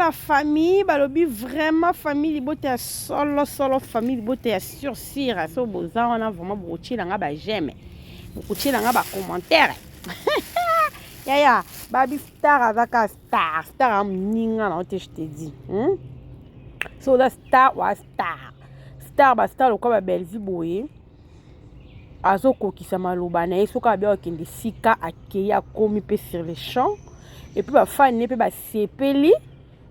La famille, balobi vraiment famille libota ya solo solo, famille libota ya sur sur. So boza wana vraiment bokotiela nga ba j'aime, bokotiela nga ba commentaire. Yaya, babi star azaka star, star amuninga na te, je te dis. So oza star wa star. Star ba star lokola ba Bellevue boye. Azokokisa maloba na ye. Soki abi akende sika, akei, akomi mpe sur le champ. Et puis bafani ne mpe basepeli,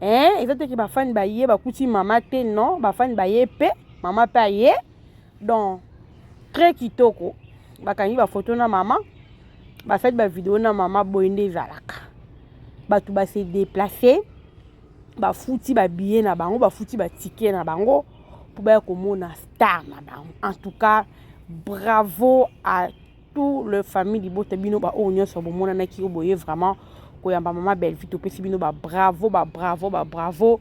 hein. Eza teke bafani baye bakuti mama te, non, bafani baye mpe mama mpe aye. Donc très kitoko, bakangi bafoto na mama, basali bavideo na mama. Boye nde ezalaka. Bato base déplace, bafuti babillet na bango, bafuti baticket na bango mpo baya komona star na bango. En tout cas, bravo à tout le famille libota. Bino baoyo nyonso bomonanaki oyo boye vraiment koyamba mama Bellevue, topesi bino babravo, babravo, babravo.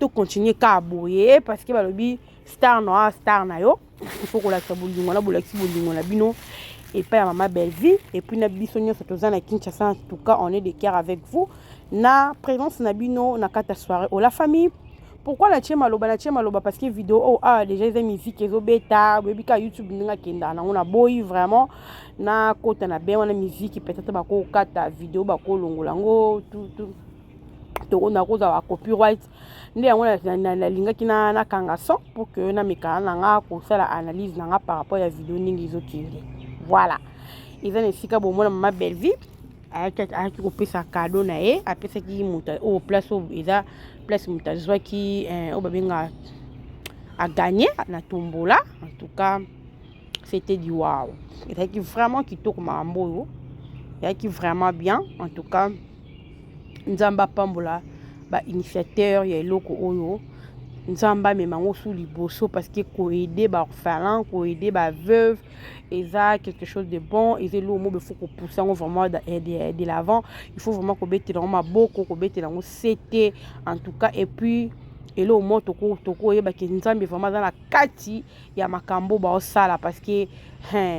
Tocontinue kaka boye parce que balobi star na star na yo, il faut kolakisa bolingo na bolakisi bolingo na bino epai ya mama Bellevue. Et puis na biso nyonso toza na Kinshasa, en tout cas on est de cœur avec vous na présence na bino na kati ya soirée o. La famille, pourquoi natie maloba? Natie maloba parce que vidéo oyo awa déjà eza musique ezobeta. Boyebi kaka YouTube ndenge akendaka nango. Naboyi vraiment nakota na bien wana musique, peut-être bakokata vidéo, bakolongola yango, nakozala copyright. Nde yango nalingaki nakanga son pour que namekana na nga kosala analyse na nga par rapport ya vidéo ndenge ezokende. Voilà, eza na esika bomona mama Bellevue ayaki kopesa cadeau na ye. Apesaki moto oyo place oyo eza place moto azwaki oyo babenga aganye na tombola. En tout cas, c'était du wow, ezalaki vraiment kitoko. Makambo oyo ezalaki vraiment bien. En tout cas, Nzambe apambola bainitiateur ya eloko oyo, Nzambe amema yango su liboso parce que koaider baorphelin, koaider baveuve eza quelque chose de bon. Eza eloko moko il faut kopousser yango vraiment de l'avant. Il faut vraiment kobetela yango maboko, kobetela yango sete en tout cas. Et puis eloko moko tokoyebaki, Nzambe vraiment aza na kati ya makambo baosala parce que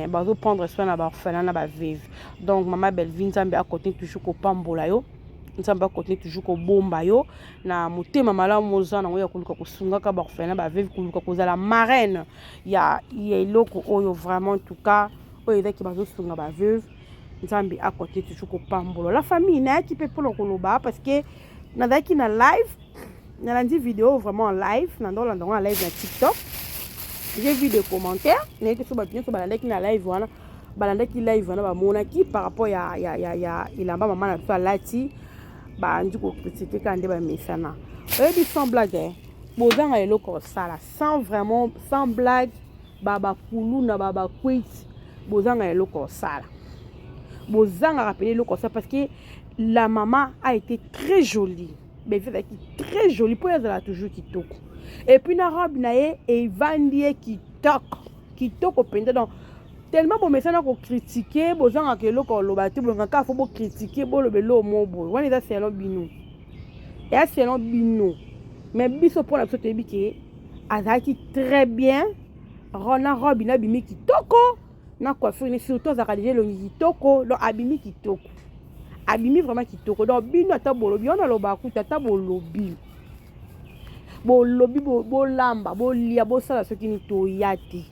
bazoprendre soin na baorphelin na baveuve. Donc mama Bellevue, Nzambe akontinue toujours kopambola yo, Nzambe akontinue toujours kobomba yo na motema malamu oza nango ya koluka kosungaka baorphelin, baveuve, koluka kozala marraine ya eloko oyo vraiment en tout cas oyo ezaki bazosunga baveuve. Nzambe akontinue toujours kopambola. La famille, nayaki mpe mpona koloba parce que nazalaki na live, nalandi vidéo vraiment en live, nandolanda yango na live na TikTok. J'ai vu des commentaires. Nayebi te so bato nyonso balandaki na live wana, balandaki live wana, bamonaki par rapport ya elamba mama na biso alati. Bandi kocritiquer kaka nde bamesana. Oyebi, sans blague, bozanga eloko kosala, sans vraiment, sans blague, babakuluna, babakwiti, bozanga eloko kosala, bozangaka pene eloko kosala parce que la maman a été très jolie. Bellevue azalaki très jolie mpo azala toujours kitoko. Et puis na robe na ye evandi ye kitoko kitoko mpenza. Donc tellement bomesana kocritiquer, bozangaka eloko koloba te, bolingaka kaka faut bocritiquer, boloba eloko mo boye. Wana eza selon bino, eya selon bino, mais biso mpona biso toyebi ke azalaki très bien na robe na abimi kitoko na coiffure ne. Surtout azalaka déjà elongi kitoko, donc abimi kitoko, abimi vraiment kitoko. Donc bino ata bolobi wana, alobaka kuta ata bolobi, bolobi, bolamba, bolia, bosala soki nini, toya te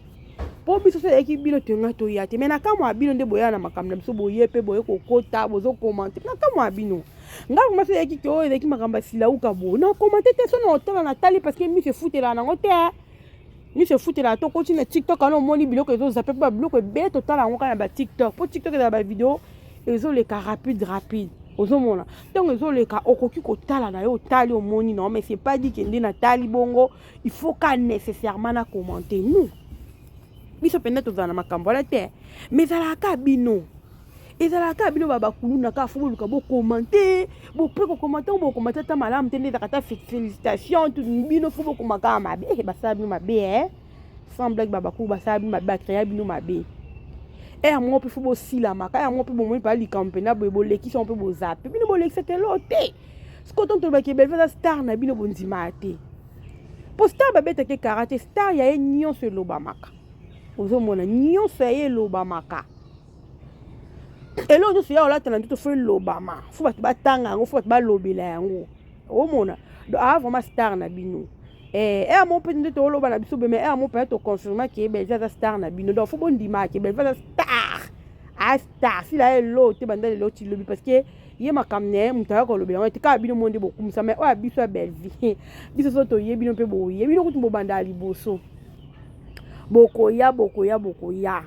mpo biso so ezalaki bino tonga toya te. Mais na kamwa ya bino nde boya na makambo na biso, boye mpe boye kokota, bozocommenter. Na kamwa ya bino, nga vraiment so ezalaki ke oyo ezalaki makambo ya silauka boye, na commenter te. So na otala, natali parce que miso efutelaka nango te, miso efutelaka. Tokoti na TikTok wana, omoni biloko ezozappe mpo babiloko ebele totala yango kaka na baTikTok, mpo TikTok ezala bavideo ezoleka rapide rapide. Ozomona ntango ezoleka, okoki kotala na yo, otali, omoni. Non, mais c'est pas dit ke nde natali bongo il faut ka nécessairement na commenter. Nous, biso mpenza tozala na makambo wana te, mais ezalaka bino, ezalaka bino babakuluna kaka faut boluka bocommenter, bope kocommenter, bocommenter ata malamu te nde ezalaka ta félicitation. Bino faut bokoma kaka mabe. Basala bino mabe e, sans blague, babakulu basala bino mabe, bacréa bino mabe. Ere moko mpe faut bosilamaka, ere moko mpe bomoni mpa likambo mpena boye, bolekisi yango mpe bozape. Bino bolekisa te elo te. Sikoyo ntango tolobaki Bellevue aza star na bino, bondimaka te mpo star babetaki kara te. Star ya ye nyonso elobamaka, ozomona nyonso ya ye elobamaka. Eloko nyonso ya olata na nzoto faut elobama, faut bato batanga yango, faut bato balobela yango. Omona, donc aa vraiment star na bino. Ere mo mpe nde toloba na biso be, mais ere mo mpe toconfirma ke Bellevie aza star na bino. Donc faut bondima ke Bellevie aza star, a star. Sila ye elo te, banda lelo ti lobi, parce que ye makambo na ye, moto aya kolobela yango te, kaka bino mo nde bokumisa. Mais oyo ya biso ya Bellevie, biso so toye, bino mpe boye, bino kutu bobanda ya liboso, bokoya, bokoya, bokoya.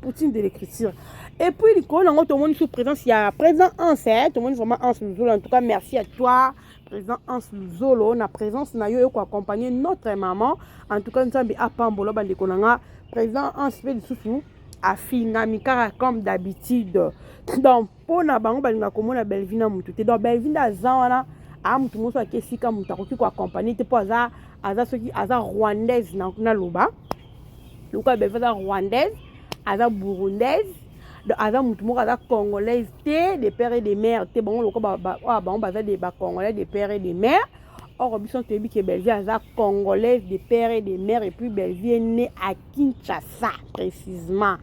Poutine de l'écriture. Et puis likolo nango, tomoni sous présence ya président Hans. Tomoni vraiment Hans Luzolo. En tout cas, merci à toi, président Hans Luzolo, na présence na yo ekoaccompagner notre maman. En tout cas, Nzambe apambola. Bandeko na nga, président Hans mpe lisusu afingami kaka comme d'habitude. Donc mpo na bango, balingaka komona Bellevie na motu te. Donc Bellevie nde aza wana, aa motu mosusu ake esika moto akoki koaccompagne te, mpo aza soki aza rwandaise. Naloba lokola Bellevie aza rwandaise, aza burundaise, donc aza motu moko aza congolaise te de père et de mère te. Bango lokola oyo bango baza de bacongolais de père et de mère. Or biso toyebi ke Bellevie aza congolaise de père et de mère. Et puis Bellevie est née à Kinshasa précisément,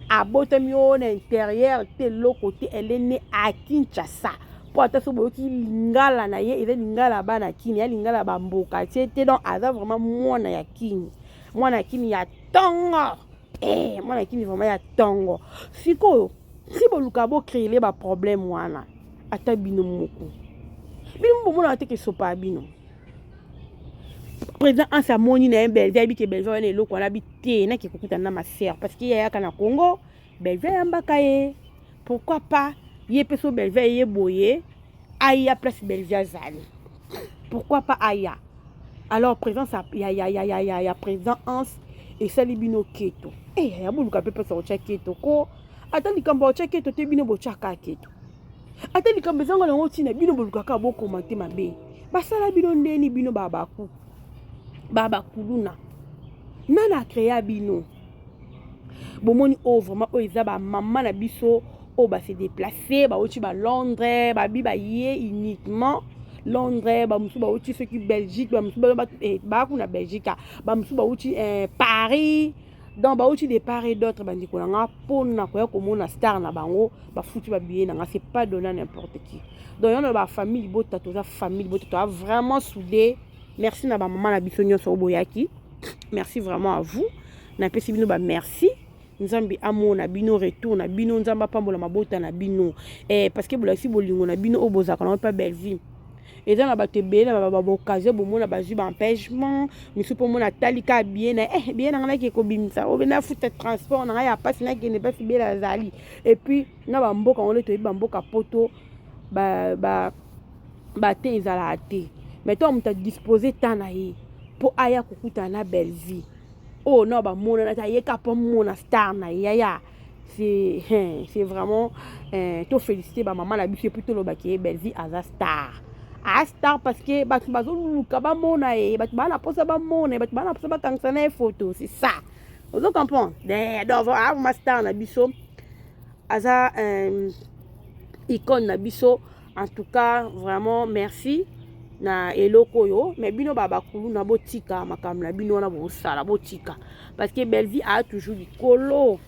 abotami oyo na intérieur te, eloko te, elle est née à Kinshasa. Mpo ata so boyoki lingala na ye, eza lingala ya bana Kini, ya lingala ya bamboka tie te. Donc aza vraiment mwana ya Kini, mwana ya Kini ya ntongo, mwana ya Kini vraiment ya ntongo. Sikoyo si boluka bocréer baproblème wana, ata bino moko, bino bomonaka te ke sopa ya bino. Président Anse amoni na ye Bellevie, ayebi ke Bellevie wana eloko wana bi te, naki kokutana na ma sœur, parce que ye ayaka na Congo, Bellevie ayambaka ye. Pourquoi pas ye mpe so Bellevie ye boye aya place Bellevie azali, pourquoi pas aya? Alors présence ya président Hans esali bino keto. Ya boluka mpe mpesa kotya keto ko, ata likambo ya kotya keto te, bino botyaka keto. Ata likambo ezanga nango ntina, bino bolukaka bokoma te mabe. Basala bino ndeni? Bino babaku babakuluna, nani acréa bino? Bomoni oyo vraiment, oyo eza bamama na biso oyo base déplace, bauti balondres, babi baye uniquement Londres, bamosusu bauti soki Belgique, bamosusu baa kuna Belgique, bamosusu bauti Paris. Donc bauti de part et d'autre, bandeko na nga, mpona koya komona star na bango. Bafuti babillet na nga, c'est pas donné à n'importe qui. Donc yango na bafamille libota, toza famille libota, toza vraiment soudé. Merci na bamama na biso nyonso oyo boyaki, merci vraiment à vous. Napesi bino bamerci. Nzambe amona bino retour na bino, Nzambe apambola mabota na bino, parce que bolakisi bolingo na bino oyo bozalaka nango mpe Bellevie. Eza na bato ebele na baoccasion, bomona bazwi baempêchement misu, mpo omona atali kaka billet na billet na ngai, nake kobimisa obe, nafuta transport na ngai ya mpasi, nakende mpasi bele azali. Et puis na bamboka ngo nde toyebi, bamboka poto bate ezalaka te. Mais to moto adispose temps na ye mpo aya kokutana na Bellevie oyo na bamonana te, ayeka mpo mona star na ye. Yaya, c'est vraiment tofélicité bamama na biso. Et puis tolobaki ye Bellevie aza star, a star, parce que bato bazoluka bamona ye, bato baa na mposa bamona ye, bato baa na mposa bakangisa na ye photo. C'est ça, ozo comprendre? Donc vraiment star na biso aza icône na biso. En tout cas, vraiment merci na eloko oyo. Mais bino babakulu na, botika makambo na bino wana bosala, botika, parce que Bellevie aa toujours likolo.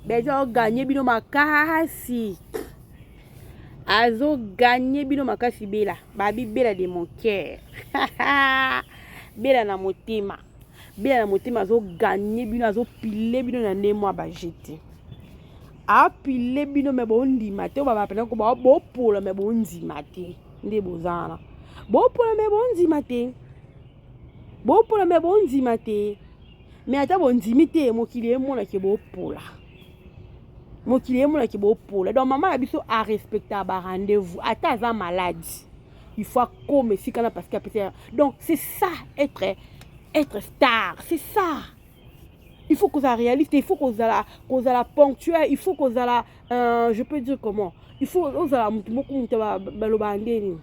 Bellevie aoganye bino makasi, azoganye bino makasi. Bela babi, Bela de mon cœur, Bela na motema, Bela na motema, azoganye bino, azopile bino na nde mwa bajete apile bino. Me bondima te, oyo babapena bopola, me bondima te nde boza wana. Bopola, me bondima te, bopola, me bondima te. Me ata bondimi te, mokili emonaki bopola, mokili emonaki bopola. Donc mama na biso arespecta barendez-vous, ata aza malade, il faut akoma esika na, parce que apesi. Donc c'est ça, être star, c'est ça. Il faut kozala réaliste, il faut kozala ponctuel, il faut kozala je peux dire comment, il faut ozala motu moko, moto balobaka ndeni,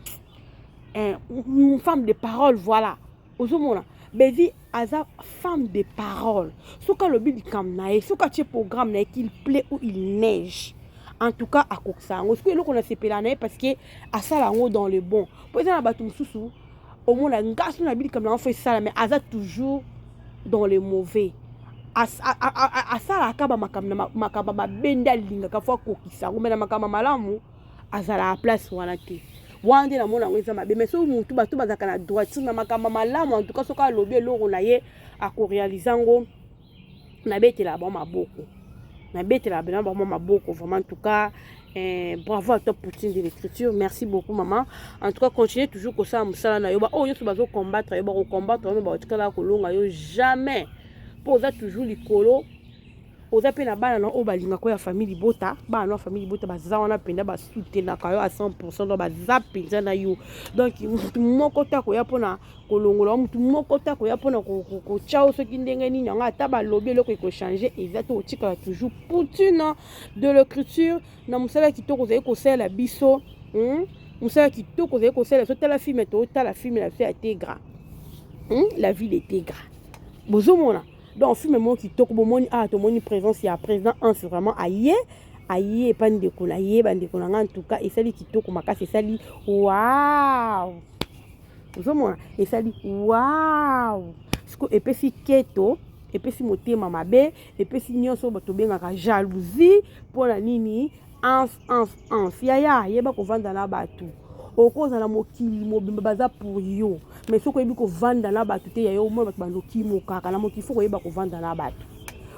une femme de parole. Voilà, ozomona Bellevie aza femme de parole. Soki alobi likambo na ye, soki atie programme na ye, qu'il plaît ou il neige, en tout cas akokisa yango. Soki eloko nasepela na ye, parce que asala yango dans le bon. Po eza na bato mosusu, omona nga so na bi likambo nango, faut esala, mais aza toujours dans le mauvais, asalaka bamakambo mabe nde alingaka faut akokisa yango. Mais na makambo malamu, azalaka place wana te. Wana nde namona yango eza mabe. Mais soki mutu, bato bazalaka na droiture na makambo malamu, en tout cas soki alobi eloko na ye, akoréaliser yango, nabetela bango maboko, nabetela bango maboko vraiment. En tout cas, bravo à toi, Poutine de l'écriture. Merci beaucoup, maman. En tout cas, continue toujours kosala mosala na yo. Baoyo nyonso bazocombattre yo, bakocombattre yo, bakotikala kolonga yo jamais, mpo oza toujours likolo. Oza mpe na bana na oyo balingaka oyo ya famille libota. Bana na famille libota baza wana mpenza, basoutenaka yo à 100. Donc baza mpenza na yo. Donc motu moko te akoya mpona kolongola yo, motu moko te akoya mpona kotya yo soki ndenge nini yango. Ata balobi, eloko ekochanger eza te. Otikala toujours Poutine de l'écriture na mosala kitoko ozali kosalela biso, Mosala kitoko ozali kosalela biso. Tala film, totala film na biso ya Tegra, La vie de Tegra. Bozomona donc film moko kitoko. Bomoni awa, tomoni présence ya président Hans. Vraiment, aye, aye epa ndeko na ye. Bandeko na nga, en tout cas esali kitoko makasi, esali wow. Ozomona, esali wow. Siko epesi keto, epesi motema mabe, epesi nyonso oyo bato tobengaka jalousie. Mpona nini? Hans, Hans, Hans, yaya, yeba kovanda na bato. Okozala mokili mobimba baza pour yo, mais soki oyebi kovanda na bato te, yaya, omona bato bandokimo kaka na mokili. Faut koyeba kovanda na bato.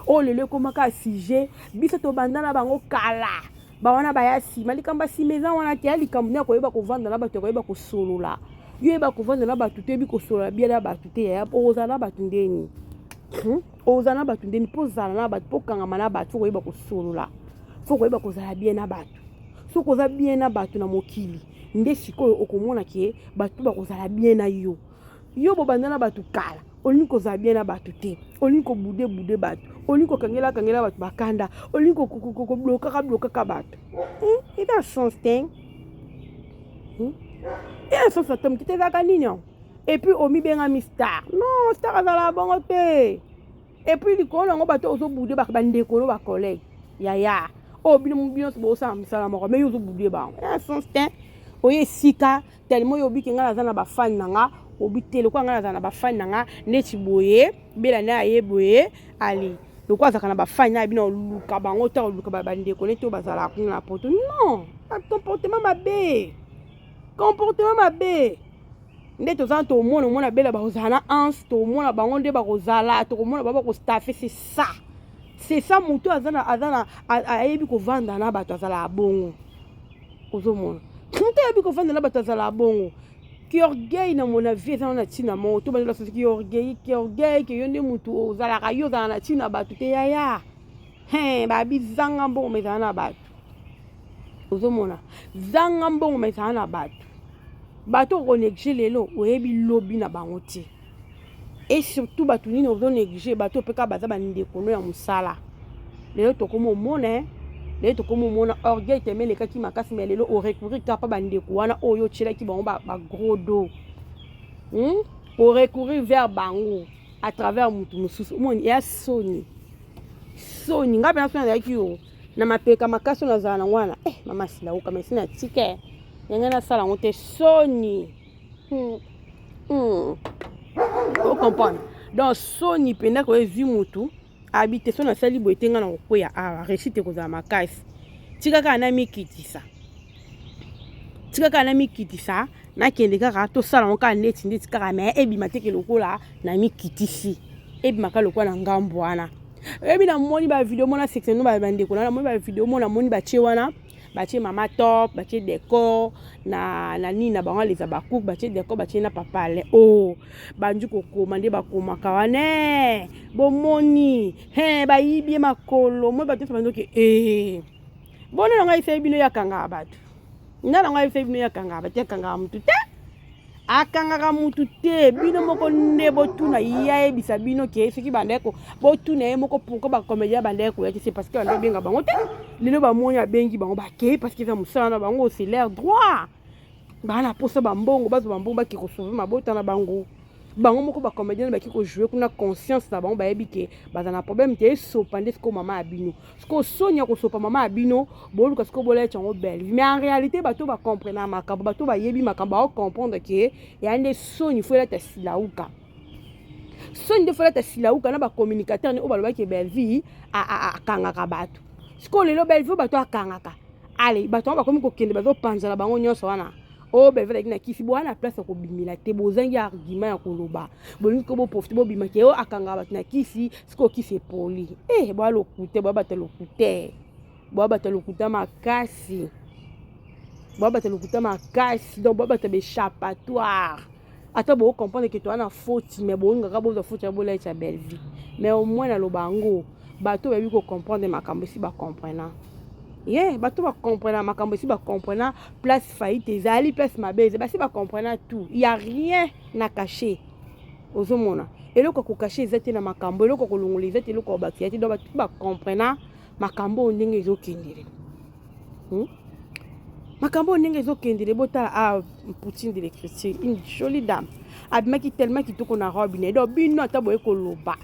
Oyo lelo ekomaka sujet, biso tobanda na bango kala, bawana baya nsima. Likambo ya nsima eza wana te. Ya likambo nde ya koyeba kovanda na bato, ya koyeba kosolola. Yo oyeba kovanda na bato te, oyebi kosolola bien na bato te, yaya, okozala na bato ndeni? Ozala na bato ndeni? Mpo ozala na bato, mpo okangama na bato, faut koyeba kosolola, faut koyeba kozala bien na bato. Soki oza bien na bato na mokili, nde sikoyo okomona ke bato bakozala bien na yo. Yo bobanda na bato kala, olingi kozala bien na bato te, olingi kobouder bouder bato, olingi kokangela kangela bato bakanda, olingi kobloquaka bloquaka bato. Eza sens te, eza sens ata moke te. Ezalaka nini yango? Et puis omibengami star. Non, star azalaka bongo te. Et puis likolo yango, bato ozobouder, bandeko no, bacollègue, yaya, oyo bino nyonso bosala mosala moko, mais yo ozobouder bango, eza sens te. Oye esika tellement oyo obiki, ngai naza na bafans na nga, obi te lokola ngai nazala na bafans na nga neti boye, bela nde aye boye. Ale lokola azalaka na bafans na bino, oluka bango te, oluka bandeko neti oyo bazalaka kuna na Poto. Non, comportement mabe, comportement mabe nde toza. Tomona, omona bela bakozala na Anse, tomona bango nde bakozala, tokomona bango bakostaffer. C'est ça, c'est ça. Moto aza na aza na ayebi kovanda na bato azalaka bongo. Ozomona, moto ayebi kovanda na bato azalaka bongo. Ki orgueil na mona vie eza na ntina moko to bandela soki orgueil, ki orgueil ke yo nde motu ozalaka, yo ozala na ntina bato te, yaya. Babi zanga mbongo ma ezala na bato. Ozomona, zanga mbongo ma ezala na bato. Bato okonégliger lelo, oyebi lobi na bango te. Et surtout bato nini ozonégliger? Bato mpe kaka baza bandeko no ya mosala. Lelo tokóma omona, lelo tokóma omona orgueil teme elekaki makasi, mais lelo orecourir kaka mpa bandeko wana oyo otielaki bango bagros dos, Orecourir vers bango à travers motu mosusu. Omoni, eya soni, soni. Ngai mpena, soni azalaki yo na mapeka makasi oyo nazala nango wana. Mama silauka, mais natika ndenge nasala yango te. Soni, Ocomprendre? Donc soni mpenza koyo ezwi motu abi te. So nasali boye te, ngai na kokweya awa, réussite ekozala makasi. Tika kaka na mikitisa, tika kaka na mikitisa, nakende kaka tosala yango kaka neti ndeti kaka, mais ebima teke lokola na mikitisi, ebimaka lokola na ngambo wana. Oyebi, namoni bavidéo mona section no bandeko na, namoni bavidéo mo, namoni batie wana, batie mama Top, batie décor na nini na bango, aleza bacook, batie décor, batie na papa Ale. O oh, bandi kokoma nde bakomaka wana, bomoni bayibi ye makolo. Moi bato nyonso bandoki e bona na ngai esali bino, yakangaka bato nda na ngai esali bino, yakangaka bato, yakangaka motu te, akangaka mutu te. Bino moko nde botuna ye, ayebisa bino ke soki bandeko, botuna ye moko pourquoi bacomédien bandeko koya te. C'est parce que bande obenga bango te. Lelo bamoni abengi bango, bakei, parce que eza mosala na bango, c'est leur droit. Baa na posa bambongo, bazwa bambongo, bake kosauver mabota na bango. Bango moko bacomédien baki kojouer kuna, conscience na bango bayebi ke baza na problème te. Esopa nde sikoyo mama ya bino, sikoyo soni ya kosopa mama ya bino, boluka sikoyo boleta yango belle. Mais en réalité, bato bacomprena makambo, bato bayebi makambo, baocomprendre ke eya nde soni faut elata silauka, soni nde faut elata silauka na bacommunicateur ne oyo balobaki Bellevie akangaka bato. Sikoyo lelo Bellevie bato akangaka, ale bato yango bakomi kokende, bazopanzana bango nyonso wana. Oyo Bellevue azalaki na kisi, boa na place ya kobimela te, bozangi argument ya koloba. Bolingi ko boprofite bobima ke oyo akangaka bato na kisi, sikoyo kisi epoli. Eh, boa lokute, boa bato ya lokute. Boa bato ya lokuta makasi. Boa bato ya lokuta makasi, donc boa bato ya baéchappatoire. Ata bo comprendre que toza na faute, mais bolingaka bozwa faute ya bolatisa Bellevue. Mais au moins naloba yango, bato bayebi kocomprendre makambo esi bacomprena. Ye bato bacomprena makambo esi bacomprena, place faillite ezali, place mabe ezali, basi bacomprena tout. Il y a rien na caché. Ozomona eloko ya kocacher eza te na makambo, eloko ya kolongola eza te, eloko ya kobakisa te. Donc bato bacomprena makambo oyo ndenge ezokendele, Makambo oyo ndenge ezokendele. Botala, ah, Poutine de l'écriture, une jolie dame, abimaki tellement kitoko na robe na ye. Donc bino ata boye koloba,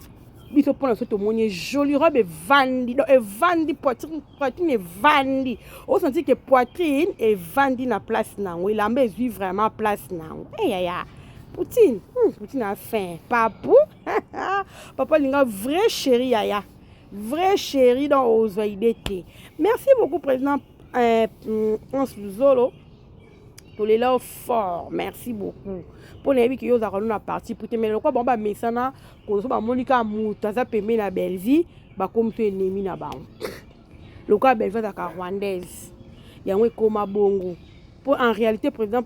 biso mpona so tomoni jolie robe evandi, donc evandi poitrine, poitrine evandi, osentir que poitrine evandi na place nango, elamba ezwi vraiment place nango. Eyaya, Poutine, Poutine a fin papu papa alinga vrai chéri, yaya vrai chéri, donc ozwa idée te. Merci beaucoup, président Hans Luzolo, tolela fort, merci beaucoup mpo nayebi ke yo ozalaka no na parti po te, mais lokwa bango bamesana kozo bamoni kaka moto aza pembeni na Bellevue, bakomi to ennemi na bango. Lokola Bellevue azalaka rwandaise, yango ekóma bongo, mpo en réalité président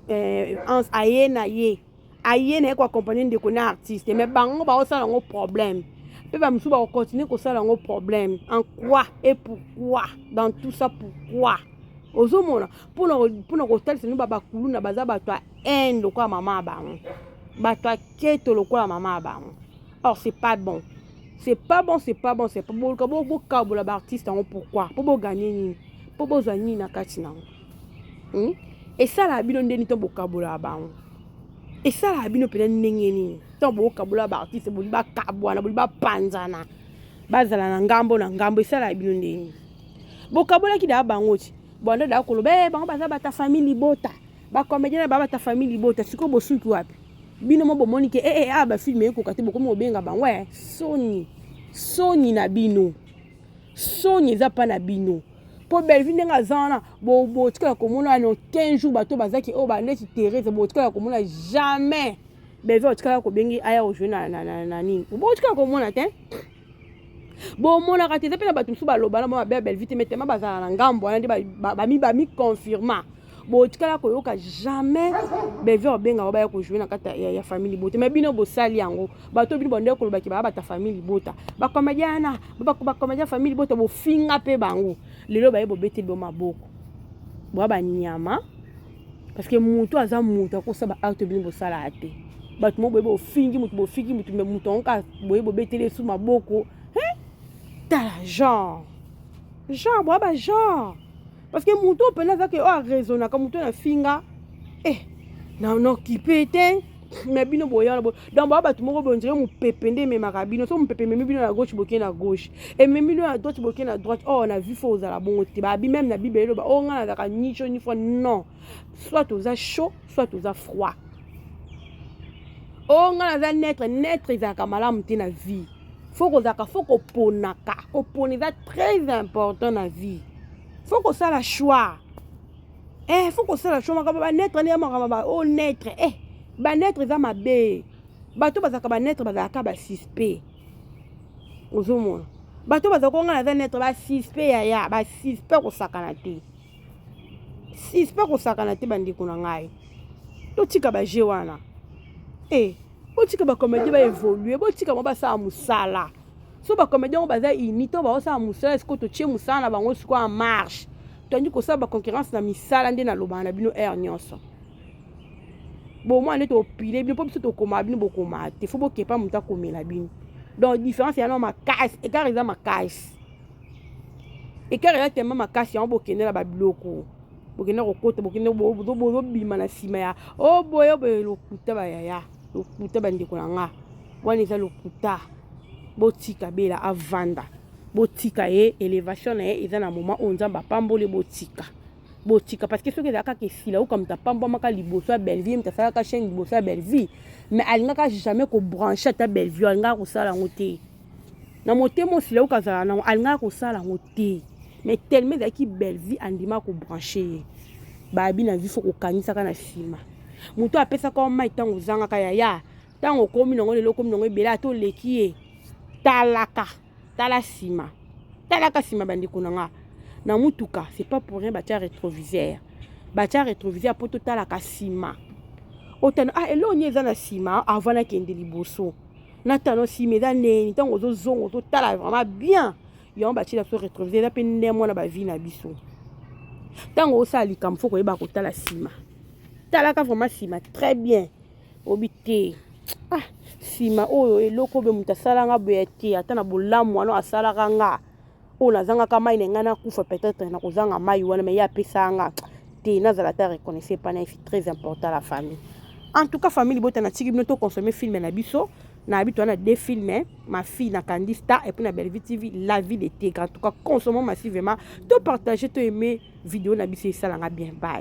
Hans aye na ye, aye na ye koaccompagne ndeko na artiste, mais bango baosala yango problème, mpe bamosusu bakocontinue kosala yango problème. En quoi et pourquoi dans tout ça? Pourquoi? Ozomona, mpona kotalisa bino babakulu na baza bato ya haine lokola mama ya bango, bato ya keto lokola mama ya bango. Or c'est pas bon, c'est pas bon, c'est pas bon, c'est pas boluka bokabola baartiste yango. Pourquoi? Mpo boganye nini? Mpo bozwa nini na kati nango, Esalaka bino ndeni to bokabolaka bango? Esalaka bino mpena ndenge nini ntango bokabola baartiste? Boli bakabwana, boli bapanzana, bazala na ngambo na ngambo, esalaka bino ndenge bokabolaki daa bango ti bwanda daa koloba e bango baza bata famille libota, bacomédien na baa bata famille libota. Sikoyo bosuki wapi? Bino mo bomoni ke ee awa bafilm ekoka te, bokomi kobenga bango. E soni, soni na bino, soni eza mpa na bino, mpo Bellevue ndenge aza wana, botikala komona no 15 jours bato bazaki oyo bandeti Therese, botikala komona jamais Bellevue otikala kobengi aya ojouer na nini, botikala komona te, bomonaka te. Eza mpe na bato mosusu baloba na mabe ya Bellevue te, mais tema bazala na ngambo wana nde bamiconfirma. Botikala koyoka jamais Bellevue obengaka baya kojouer na kati ya famille libota, mais bino bosali yango. Bato bino bande kolobaki baya bata famille libota, bacomédien wana, bacomédien famille libota, bofinga mpe bango. Lelo baye bobeteli bo maboko, boya banyama, parce que moto aza moto akosala baacte bino bosalaka te. Bato mo boye bofingi moto, bofingi moto, mais moto yango kaka boye bobeteli esu maboko. Tala genre boya bagenre, parce que moto oyo mpena azaki oyo araisonnaka, moto oyo afinga na okipe te, mais bino boya. Donc boya bato moko bondire mopepe nde ememaka bino. So mopepe ememi bino na gauche, boke na gauche, ememi bino na droite, boke na droite. Or na vie faut ozala bongo te. Babi même na Bible eloba oyo ngai nazalaka ni chaud ni froid. Non, soit oza chaud, soit oza froid. Oyo ngai naza neutre, neutre ezalaka malamu te na vie. Faut kozalaka, faut koponaka. Kopona eza très important na vie, faut kosala choix, faut kosala choix. Makambo baneutre nde ya makambo oyo neutre, baneutre eza mabe. Bato bazalaka baneutre bazalaka basuspect. Ozomona bato bazalaka ngo naza neutre, basuspect yaya, basuspect kosakana te, suspect kosakana te. Bandeko na ngai, totika baje wana, botika bacomédien baévolue, botika bango basala mosala. So bacomédien yango baza uni to baosala mosala, sikoyo totie mosala na bango sikoyo en marche, tondi kosala baconcurrence na misala. Nde nalobaka na bino heure nyonso, bomwana nde topile bino, mpo biso tokomaka, bino bokomaka te. Faut bokepa moto akomela bino. Donc différence ya no makasi, écart eza makasi, écart eza tellement makasi. Yango bokende na babiloko, bokende kokota, bokende bozobima na nsima ya o boye boye. Lokuta bayaya, lokuta bandeko na nga, wana eza lokuta. Botika Bela avanda, botika ye, élévation na ye eza na moment oyo Nzambe apamboli. Botika, botika, parce que soki ezalaka kaka esila oka moto apambwamaka liboso ya Bellevue, moto asalaka chaîne liboso ya Bellevue, mais alingaka jamais kobranche ata Bellevue, alingaka kosala yango te na motema. Osila oka azala nango, alingaka kosala yango te, mais tellement ezalaki Bellevue, andima kobranche ye. Babi na vie, faut kokanisaka na nsima. Moto apesaka yo mai ntango ozangaka, yaya, ntango okomi nango lelo, okomi nango ebele, ata oleki ye, talaka, tala nsima, talaka nsima. Bandeko na nga, na mutuka, c'est pas pour rien batia rétroviseur. Batia rétroviseur mpo totalaka nsima. Otana, ah, eloko nini eza na nsima avant nakende liboso? Natana nsima eza neni. Ntango ozozonga, ozotala vraiment bien. Yango batiela biso rétroviseur. Eza mpe nde mwana bavie na biso. Ntango osala likambo, faut koyeba kotala nsima. Talaka vraiment nsima très bien. Obi te, ah, nsima oyo, eloko oyo moto asalanga boye te, ata na bolamu wana asalaka nga, oyo nazangaka mai na ngai, nakufa peut-être na kozanga mai wana, mais ye apesaka nga te, nazala ata reconnaissant epai na ye. C'est très important, la famille. En tout cas, famille libota, natiki bino toconsommer film na biso. Na biso wana, deux films, Ma fille na Candy Star et puis na Bellevue TV, La vie de Tigre. En tout cas, consommons massivement, to partager, to aimer vidéo na biso, esalanga bien. Bye.